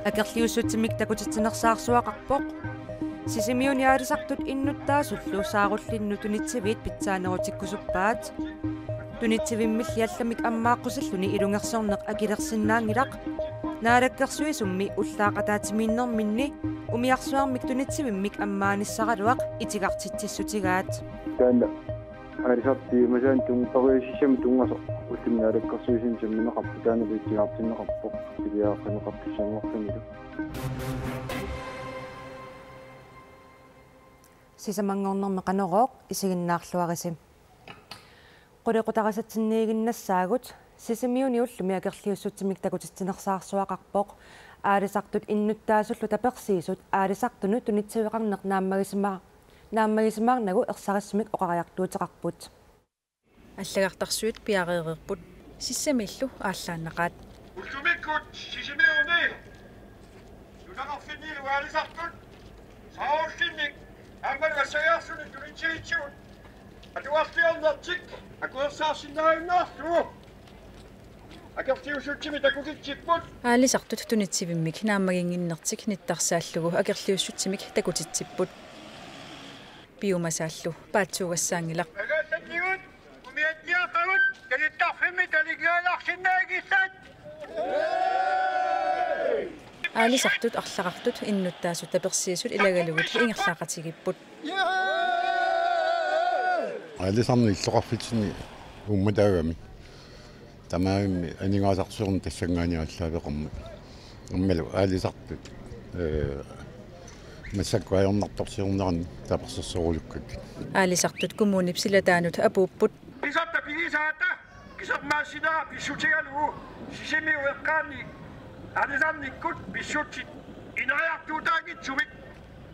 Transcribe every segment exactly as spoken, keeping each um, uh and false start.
Akerliussutsimik takutitsinersaarsuaqarpoq. Sisimiuni aalisartut innuttaasullu saarullinnut tunitsiviit pitsaanerutikkusuppaat. Tunitsivimmilli allamik ammaaqqusilluni ilungersorneq akilersinnaanngilaq. Naalakkersuisummi ullaaq ataatsimiinnerminni umiarsuarmik tunitsivimmik ammaanissaraluaq itigartitsissutigaat. Taanna aalisartut piumasaannik tun-, periusissami tunngasoq ullumi naalakkersuisuni sammineqarpoq, taanna itigartinneqarpoq, suliarineqartussanngorlunilu. Sisamanngornermi Qanorooq, isiginnaarluarisi. Qulequtarisatsinnit iginnassaagut. Sisimiuni ullumi akerliussutsimik takutitsinersaarsuaqarpoq. Aalisartut innuttaasullu tapersiisut aalisartunut tunitsiveqarneq naammagisima-, naammagisimaarnagu ersarissumik oqariartuuteqarput. Allagartarsuit piareereerput, Sissamiillu aallaannaqaat. Ullumikkut Sisimiuni nunaqarfinnilu aalisartut saarullinnik aammalu assariarsunik tunitsivitsigut atuarliornertik akuersaarsinnaajunnaarlugu akerliussutsimik takutitsipput. Aalisartut tunitsivimmik naammaginnginnertik nittarsaallugu akerliussutsimik takutitsipput. Piumasaallu paatsuugassaanngilaq. Aalisartut arlaqartut innuttaasut tapersiisut ilagalugit ingerlaaqatigiipput. Aalisarneq illoqarfitsinni uummataagami. Tamarmik aningaasarsiorneq tassanngaanniit aallaaveqarmat. Aammalu aalisartut, ee, massakkut ajornartorsiornerani tapersersorulukkakkit. Aalisartut kommunip silataanut apuupput. Aalisartut pigisaata kisermaassinera pissutigalugu Sisimiut eqqaanni aalisarnikkut pissutsit ineriartuutaanngitsumik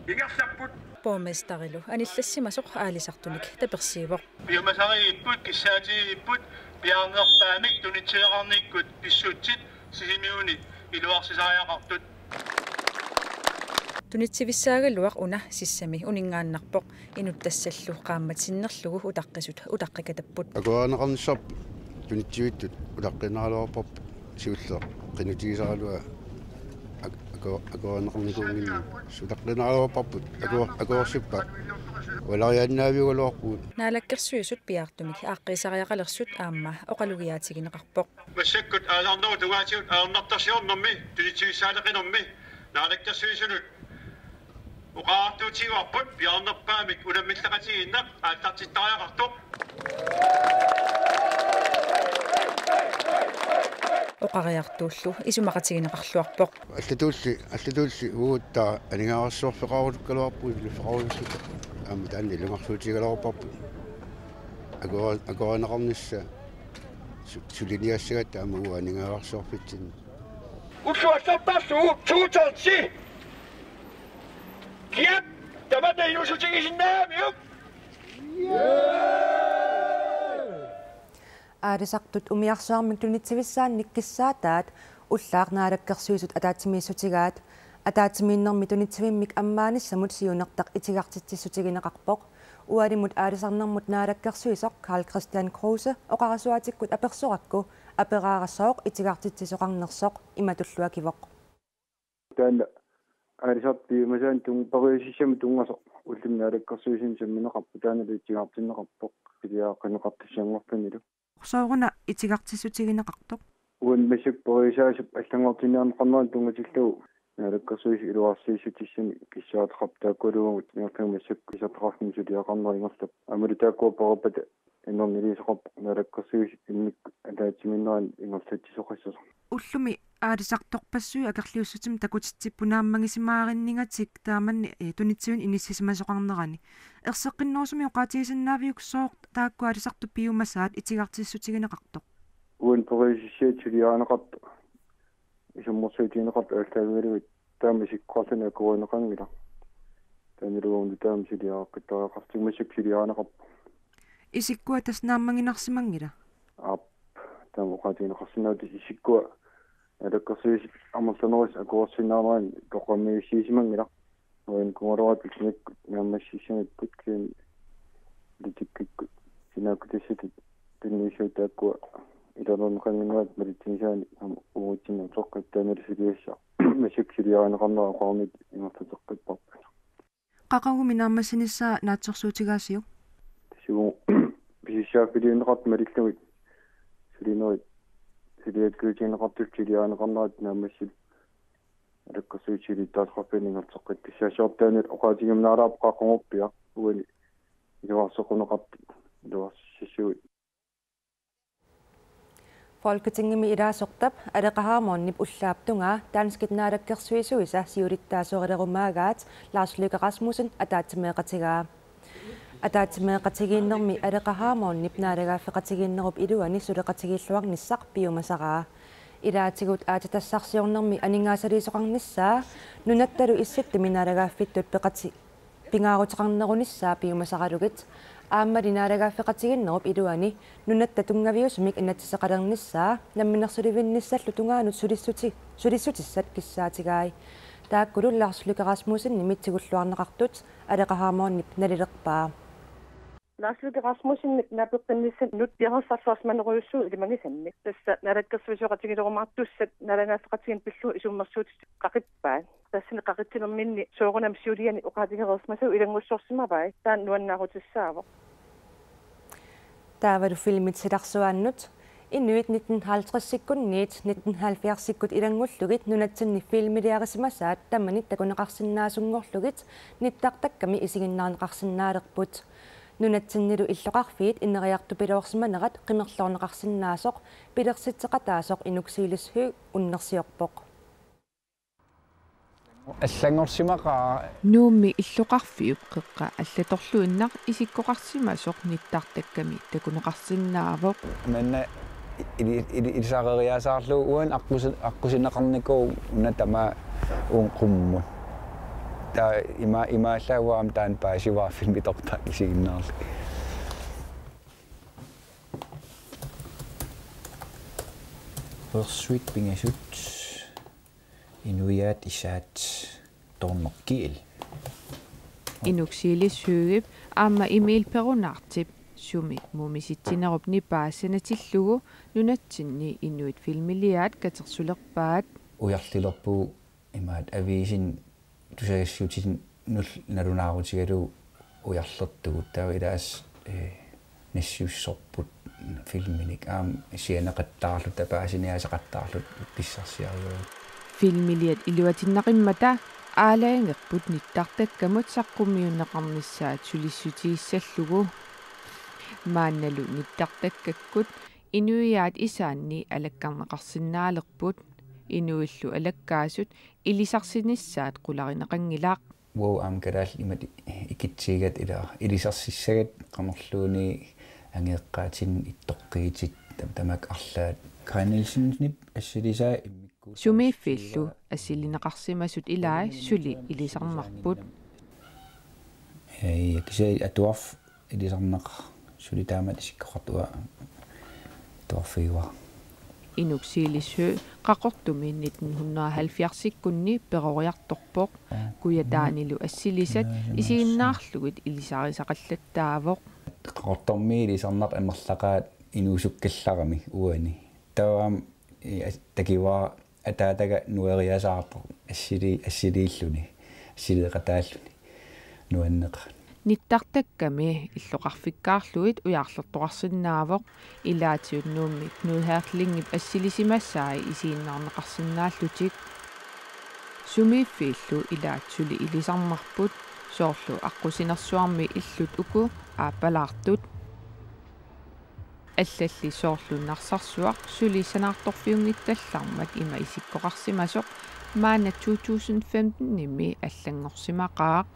ingerlapput. Borgmesterilu anillassimasoq aalisartunik tapersiivoq. Piumasariipput, kissaatigiipput, piaarnerpaamik tunitsiveqarnikkut pissutsit Sisimiuni iluarsisariaqartut. Tunitsivissaagaluaq una Sissami uninngaannarpoq, inuttassallu qaammat sinnerlugu utaqqisut utaqqikatapput. Akuerineqarnissarput tunitsivittut utaqqiinnaraluarparput. Siulleq qinutigisaraluaq ak-, aku-, akuerineqarnikuunnginnami utaqqiinnaraluarparput aku-, akuersippaat. Ualariaannaaviugaluarpugut. Naalakkersuisut piaartumik aaqqiisariaqalersut aamma oqalugiaatigineqarpoq. Massakkut aalisarnerup tungaatigut ajornartorsiornermi tunitsivissaaleqinermi Naalakkersuisunut oqariartuutigaarput piaarnerpaamik unammilleqatigiinneq aallartittariaqartoq. Oqariartuullu isumaqatigineqarluarpoq. Allatulli, allatulli uagut aningaasarsiorfeqarulukkaluarpugut, suliffeqarulukkaluarpugut. Aamma taanna ilungersuutigigaluarparput. Akueri-, akuerineqarnissaa su-, suliniassagatta aamma uagut aningaasarsiorfitsinni. Ulluallartarlu tuutersi. Kiap tamanna inuussutigisinnaagamiuk. Aalisartut umiarsuarmik tunitsivissaannik kissaataat ullaaq Naalakkersuisut ataatsimiissutigaat. Ataatsimiinnermi tunitsivimmik ammaanissamut siunertaq itigartitsissutigineqarpoq. Ualimut aalisarnermut naalakkersuisoq Karl-Kristian Kruse oqarasuaatikkut apersorakku aperaarassaaq itigartitsisoqarnersoq, imatullu akivoq. Taanna aalisartut piumasaannik tun-, periusissami tunngasoq ullumi naalakkersuisuni sammineqarpoq, taannalu itigartinneqarpoq, suliarineqartussanngorlunilu. Sooruna itigartissutigineqartoq? Uani massakkut periusaasup allanngortinniarneqarnerani tunngatillugu naalakkersuisut iluarsiissutissami kissaateqarput, taakkualuunniit ingerlaannaq massakkut isertitaqarfimmi suliaqarnera ingerlappoq. Aammalu taakkua pereerpata inerniliisoqarpoq naalakkersuisut immikkut ataatsimiinnerani ingerlatsisoqassasoq. Ullumi aalisartorpassuit akerliussutsimik takutitsipput naammagisimaarinningatik taamanni, eh, tunitsivinik inissisimasoqarnerani. Erseqqinnerusumik oqaatigisinnaaviuk sooq taakku aalisartut piumasaat itigartissutigineqartoq? Uani periusissiat suliarineqartut isummersuutigineqartut aallaavigalugit taama isikkoqarluni akuerineqanngilaq. Taannalu uani taama suliareqqittariaqartigu massakkut suliarineqarpoq. Isikkua tassa naammaginarsimanngila? Aap, taama oqaatigineqarsinnaavoq, tassa isikkua naalakkersuisut amerlanerusut akuersinnaanerani toqqammavissiisimanngilaq. Uani kugaluaratut sinikkut naammassissanikkut kisianni politikkikkut. Naakkutissatit tunniussuit taakkua iluarneqanngikkaat malitsigisaanik aamma uagutsinnut soqqittuunerisigassaq. Massakkut suliarineqarnera oqarnittut ingerlateqqipparput. Qaqugu naammassinissaa naatsorsuutigaasiuk? Tassa uagut pisussaaffiliunneqartut malillugit sulinerit suliakkiutigineqartut suliarineqarnerat naammassineq alakkarsuutit suliassaqarfianni ingerlateqqittussaassapput. Taanna oqaatigiumaarput qaqugu pia uani iluarseqquneqartut iluarsissuit. Folketingimi ilaasortap Aleqa Hammondip ullaap tungaa danskit naalakkersuisuisa siulittaasoorulerumaagaat Lars Løkke Rasmussen ataatsimeeqatigaa. Ataatsimeeqatigiinnermi Aleqa Hammondip naalagaaffeqatigiinnerup iluani suleqatigiilluarnissaq piumasaraa. Ilaatigut aatsitassarsiornermi aningaasaliisoqarnissaa nunattalu issittumi naalagaaffittut peqati- pingaaruteqarnerunissaa piumasaralugit aammali naalagaaffeqatigiinnerup iluani nunatta tunngaviusumik inatsiseqalernissaa namminersulivinnissallu tungaanut sulissuti-, sulissutissat kissaatigai. Taakkulu Lars Løkke Rasmussenimit tigulluarneqartut Aleqa Hammondip nalilerpaa. Lars Løkke Rasmussenip naapeqqinnissanut piareersarluarsimanerujussuuvoq ilimagisannik. Tassa naalakkersuisooqatigiilerumaartussat naalagaaffeqatigiinneq pillugu isummersuutitut qaqippaat. Tassani qaqitsinerminni soorunami siuliani oqaatigereersimasagut ilanngussorsimavai, taanna nuannaarutissaavoq. Taavalu filmit silarsuaannut. Inuit nitten halvtredsikkunniit nitten halvfjerdsikkut ilanngullugit nunatsinni filmiliarisimasaat tamanit takuneqarsinnaasunngorlugit nittartakkami isiginnaarneqarsinnaalerput. Nunatsinnilu illoqarfiit ineriartupiloorsimanerat qimerloorneqarsinnaasoq pilersitseqataasoq Inuk Silis Høegh unnersiorpoq. Allanngorsimaqaaq. Nuummi illoqarfiup qeqqa allatorluinnaq isikkoqarsimasoq nittartakkami takuneqarsinnaavoq. Manna ili-, ili-, ilisareriasaarlugu uani aqqusi-, aqqusineqarnikuuvoq una tamaat uunga qummut. Taava ima-, imaallaat uanga taanna paasivara filmitortaa isiginnaarlugu. Uersuit pingasut. Inuiaat isaat Tornok Kiel. Inuk Silis Høeghip aamma Emil Perunaartip sumi mumisitsinerup nipaa sanatillugu nunatsinni inuit filmiliaat katersulerpaat. Ujarlilerpugut imaattoq aviisini tusagassutinnullu nalunaarutigalugu ujarlertugut, taava ilaasa, eh, nassiussorput filminik aamma sianeqattaarluta paasiniaasaqattaarluta pissarsiarigalugu. Filmiliat iluatinnaqimmata aalajangerput nittartakkamut saqqummiunneqarnissaat sulissutigissallugu. Maannalu nittartakkakkut inuiaat isaanni alakkarneqarsinnaalerput, inuillu alakkaasut ilisarsinissaat qularineqanngilaq. Uagut aamma kalaallit imatut ikitsigigatta ila ilisarsissagigatta qanorluunniit angajoqqaatinik ittoqqiitit tam-, tamakku arlaat. Kaj Nielsenip assilisaa immikkuulluni. Sumiiffiillu assilineqarsimasut ilai suli ilisarnarput. Ei, kisianni atuarfik ilisarnaqaaq, suli taamatut isikkoqartoq atuarfigaara. Inuk Silis Høegh Qaqortumi nitten hundrede og halvfjerdsikkunni peroriartorpoq. Kujataanilu assilisat isiginnaarlugit ilisarisaqallattaavoq. Qaqortormiit ilisarnartut amerlaqaat inuusukkallarami uani. Taava aamma, eh, takivara ataataga nueriasaarpoq assili-, assiliilluni, assiliiqataalluni nuanneqaaq. Nittartakkami illoqarfikkaarlugit ujarlertoqarsinnaavoq, ilaatigut Nuummi Knud Herlingip assilisimasai isiginnaarneqarsinnaallutik. Sumiiffiillu ilaat suli ilisarnarput, soorlu aqqusinersuarmi illut uku aappalaartut. Allalli soorlu Narsarsuaq suli sanaartorfiunngittallarmat ima isikkoqarsimasoq maanna to tusind femtenimi allanngorsimaqaaq.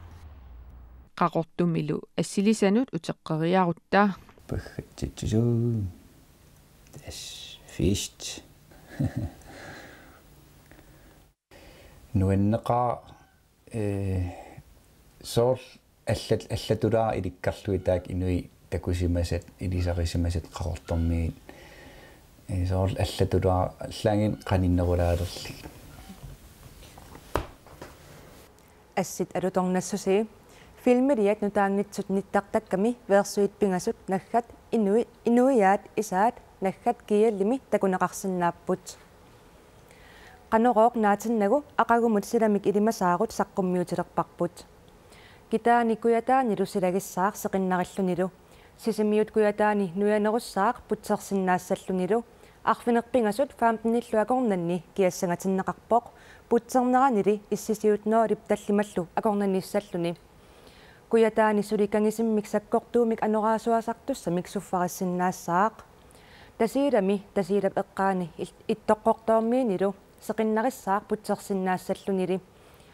Qaqortumilu assilisanut uteqqeriarutta. Paggatsitsisuu. As fist. Nuanneqaaq, eh, soorlu allat-, allatulaarlugit ilikkarlugit taakku inuit takusimasat, ilisarisimasat Qaqortormiit. Eh, soorlu allatulaarlugit allaanngilaq qaninnerulaalerlugit. Assit alutornassusi. Filmiliat nutaanngitsut nittartakkami versuit pingasut naggat inui-, inuiaat isaat naggat G L-imi takuneqarsinnaapput. Qanorooq naatinnagu aqagumut silamik ilimasaarut saqqummiutilerparput. Kitaani Kujataanilu silagissaaq seqinnarillunilu. Sisimiut Kujataani nujanerussaaq putsersinnaassallunilu. Arfineq-pingasut femtenillu akornanni kiassangatinneqarpoq. Putserneranili issisiut nuulip tallimallu akornannissalluni. Kujataani suli kangisimmik sakkortuumik anorersuisartussamik suffarissinnaassaaq. Tasiilami Tasiilap eqqaani il-, Ittoqqortoormiinilu seqinnarissaaq putsersinnaassallunili.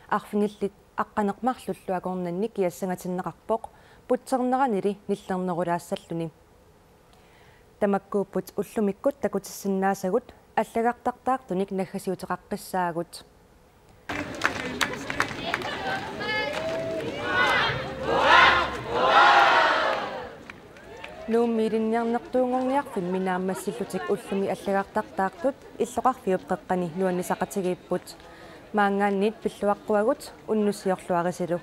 Arfinillit aqqaneq-marlullu akornanni kiassangatinneqarpoq putserneranili nillernerulaassalluni. Tamakkuupput ullumikkut takutissinnaasagut allagartartaartunik naggasiuteqaqqissaagut. Nuummi ilinniarnertuunngorniarfimmi naammassillutik ullumi allagartartaartut illoqarfiup qeqqani nuannisaqatigiipput. Maanngaanniit pilluaqquagut, unnussiorluarisilu.